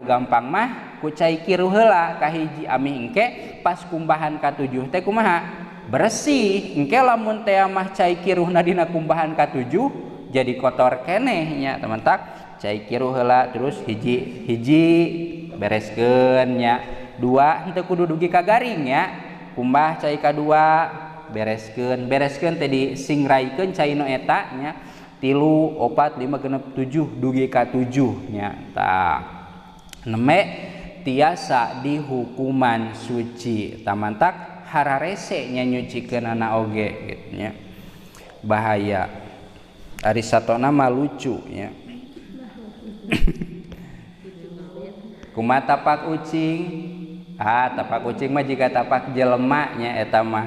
Gampang mah ku cai kiruh heula kahiji amih engke pas kumbahan katujuh teh kumaha bersih. Engke lamun teh mah cai kiruhna dina kumbahan katujuh jadi kotor keneh nya teman tak. Cai kiruh heula terus hiji hiji bereskeun nya, dua henteu kudu dugi ka garing nya, kumbah cai kadua bereskeun, bereskeun teh disingraikeun cai nu eta nya, 3 4 5 6 7 dugi ka 7 nya. Tah neme tiasa dihukuman suci tamantak hararese nya nyucikeunana oge gitu nya. Bahaya ari satona mah lucu nya. Kumaha tapak ucing? Ah, tapak ucing mah jiga tapak jelema nya eta mah.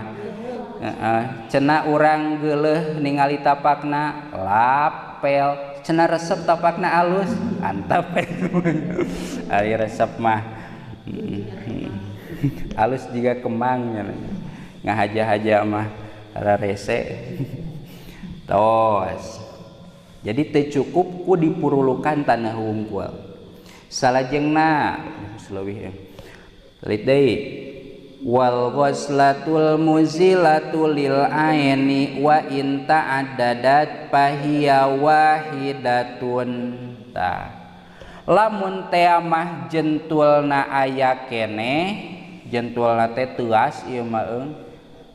Heeh, cenah urang geuleuh ningali tapakna lapel, cenah resep tapakna alus, antap. Ari resep mah alus jiga kemang nya. Ngahaja-haja mah rarese. Tos. Jadi teu cukup ku dipurulukan tanah wungkul. Salajengna leuwih lelit deui wal ghuslatul muzilatu lil aini wa in ta'addadat fahiya wahidatun. Tah lamun teh mah jentulna aya keneh, jentulna teh teuas ieu mah eung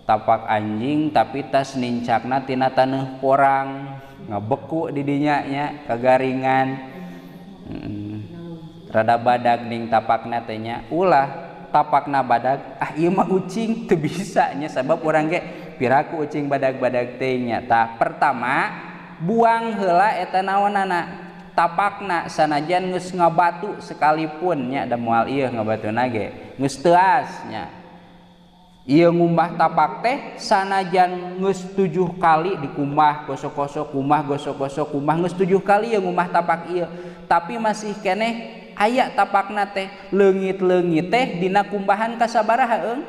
tapak anjing tapi tas nincakna tina taneuh porang ngabeku di dinya nya kagaringan. Rada badag ning tapakna teh nya, ulah tapakna badag, ah ieu mah ucing teu bisa nya sabab urang ge piraku ucing badag-badag teh nya. Tah pertama buang heula eta naonana tapakna sanajan geus ngabatu sekalipun nya, da moal ieu ngabatuna ge geus teuas nya. Ieu ngumbah tapak teh sanajan geus 7 kali dikumbah gosok-gosok kumbah gosok-gosok kumbah geus 7 kali ieu ngumbah tapak ieu, tapi masih keneh aya tapakna teh leungit-leungit teh dina kumbahan kasabaraha eung?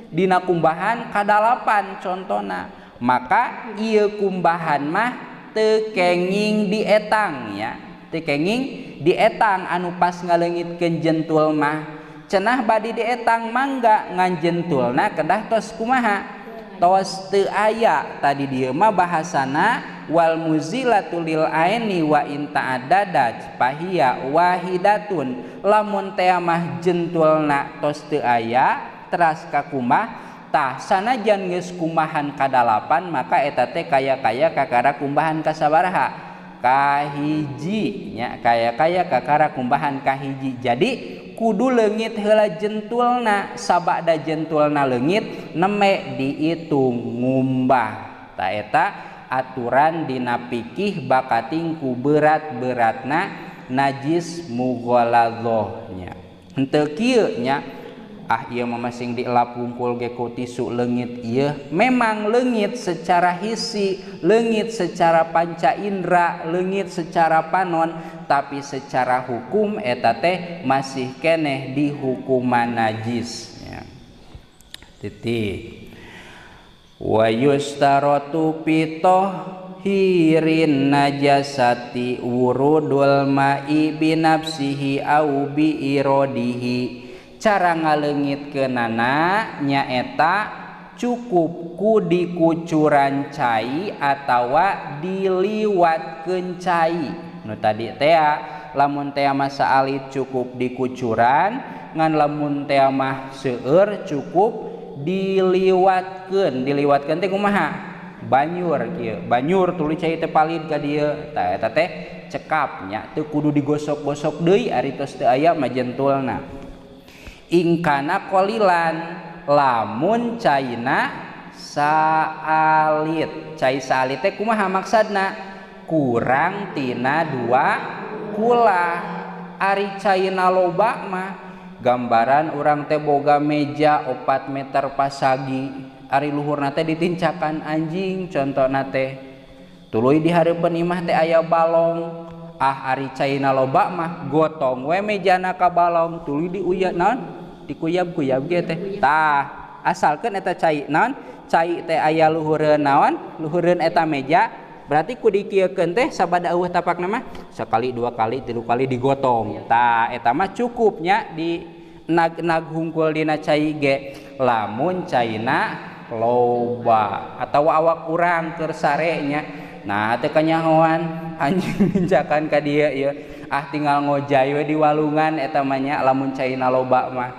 Dina kumbahan kadalapan contona. Maka ieu kumbahan mah teu kenging dietang nya, teu kenging dietang anu pas ngaleungitkeun jentul mah. Cenah badi dietang mangga ngan jentulna kedah tos kumaha? Tos teu aya. Tadi dieu mah bahasana wal muzilatu lil aini wa in ta'addadat fahiya wahidatun. Lamun teh mah jentulna tos teu aya teras kakumah, tah sanajan geus kumbahan kadalapan maka eta teh kaya-kaya kakara kumbahan kasabaraha? Kahiji nya, kaya-kaya kakara kumbahan kahiji. Jadi kudu leungit heula jentulna, sabada jentulna leungit neme diitung ngumbah. Ta eta aturan dina fikih bakating ku berat-beratna najis mughaladzah nya. Henteu kieu nya, ah ieu mah masing dielap wungkul ge ku tisu leungit ieu. Memang leungit secara hisi, leungit secara panca indera, leungit secara panon, tapi secara hukum eta teh masih keneh dihukuman najis nya. Titik. Wa yustaratu fi tahirin najasati wurudul ma'i binafsihi au bi iradihi. Cara ngaleungitkeunana nyaeta cukup ku dikucuran cai atawa diliwatkeun cai. Nu tadi teh lamun teh mah saalit cukup dikucuran, ngan lamun teh mah seueur cukup diliwatkeun. Diliwatkeun teh kumaha? Banyur kieu, banyur tuluy cai teh palid ka dieu. Tah eta teh cekap nya, teu kudu digosok-gosok deui ari tos teu aya mah jentulna. Ingkana qalilan lamun caina saalit. Cai saalit teh kumaha maksudna? Kurang tina 2 kulah. Ari caina loba mah gambaran urang teh boga meja 4 meter pasagi, ari luhurna teh ditincakan anjing contona teh, tuluy di hareupeun imah teh aya balong. Ah ari caina loba mah gotong we mejana ka balong tuluy diuya naon dikuyab-kuyab ge teh. Tah asalkeun eta cai naon, cai teh aya luhureun naon, luhureun eta meja Berarti ku dikieukeun teh sabada eueuh tapakna mah sekali, dua kali, tilu kali digotong. Tah eta mah cukupnya di nag-nag hungkul dina cai ge. Lamun caina loba atau awak urang keur sare nya. Nah teu kanyahoan anjing mincakan ka dieu ieu. Ah tinggal ngojay we di walungan eta mah nya lamun caina loba mah.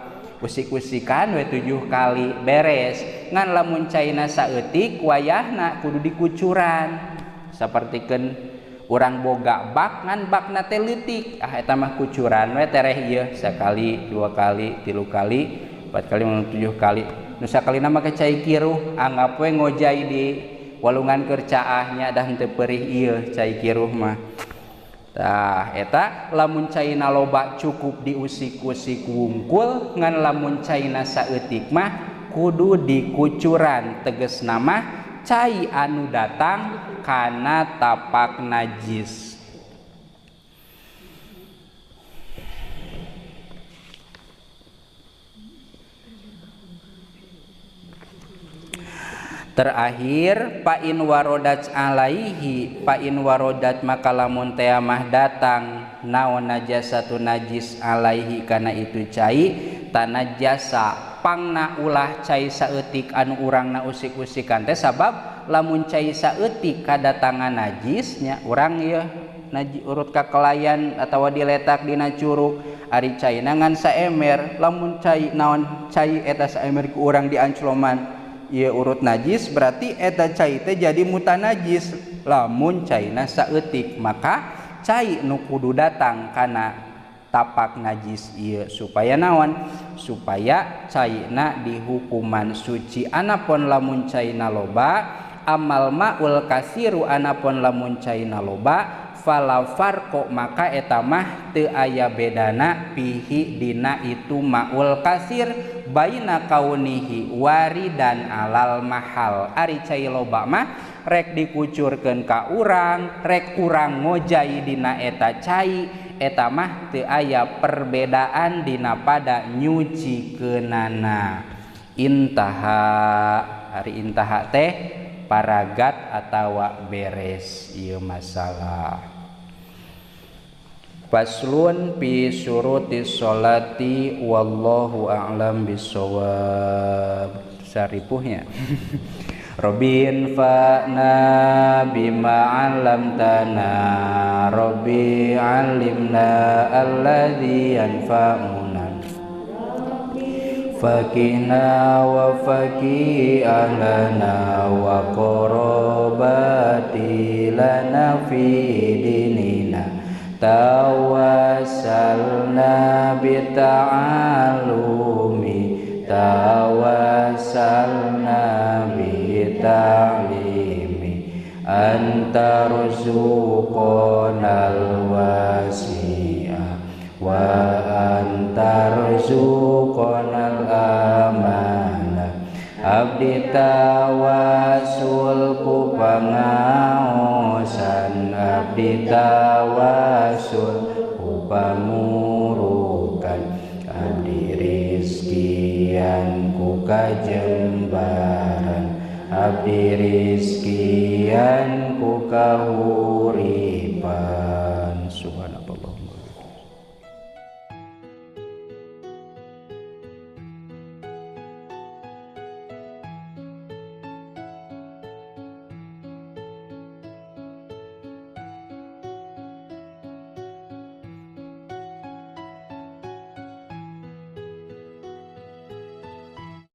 Usik-usikan we 7 kali beres. Ngan lamun caina saeutik wayahna kudu dikucuran. Sapertikeun urang boga bak ngan bakna teh leutik. Ah eta mah kucuran we tereh ieu sakali, dua kali, tilu kali, 4 kali, 7 kali. Nu sakalina mah cai kiruh anggap we ngojay di walungan keur caahnya dah henteu perih ieu cai kiruh mah. Tah eta lamun caina loba cukup diusik-usik wungkul, ngan lamun caina saeutik mah kudu dikucuran. Tegesna mah cai anu datang kana tapak najis. Terakhir pain warodat alaihi, pain warodat maka lamun teh mah datang naon najasatu najis alaihi kana itu cai tanajasa pangna ulah cai saeutik anu urangna usik-usikan teh sabab lamun cai saeutik kadatangan najisnya urang ieu naji urut ka kelayan atawa diletak dina curug ari caina ngan saemer lamun cai naon cai eta saemer ku urang diancloman ieu urut najis berarti eta cai teh jadi mutanajis. Lamun caina saeutik maka cai nu kudu datang kana tapak najis ieu supaya naon supaya caina dihukuman suci. Anapun lamun caina loba amal maul kasiru anapun lamun caina loba fala farqo maka eta mah teu aya bedana pihi dina itu maul kasir baina kaunihi waridan alal mahal. Ari cai loba mah rek dikucurkeun ka urang rek urang ngojai dina eta cai eta mah teu aya perbedaan dina pada nyucikeunana. Intaha ari intaha teh paragat atawa beres ieu masalah. Faslun fi syuruti sholati wallahu a'lam bissawab. Saripuhnya. Robin fa'na bima 'allamtana Rabbi 'allimna alladzi yanfa'una fakina wa faki ahlana wa qarabati lana fi dinina tawassalna bita'alumi tawassalna bita'limi anta rzuqanal wasi'a wa anta rzuqanal amanah. Abdi tawasul ku pangaosan abdi tawasul ku pamurukan abdi rizkian ku kajembaran abdi rizkian ku kahurupan.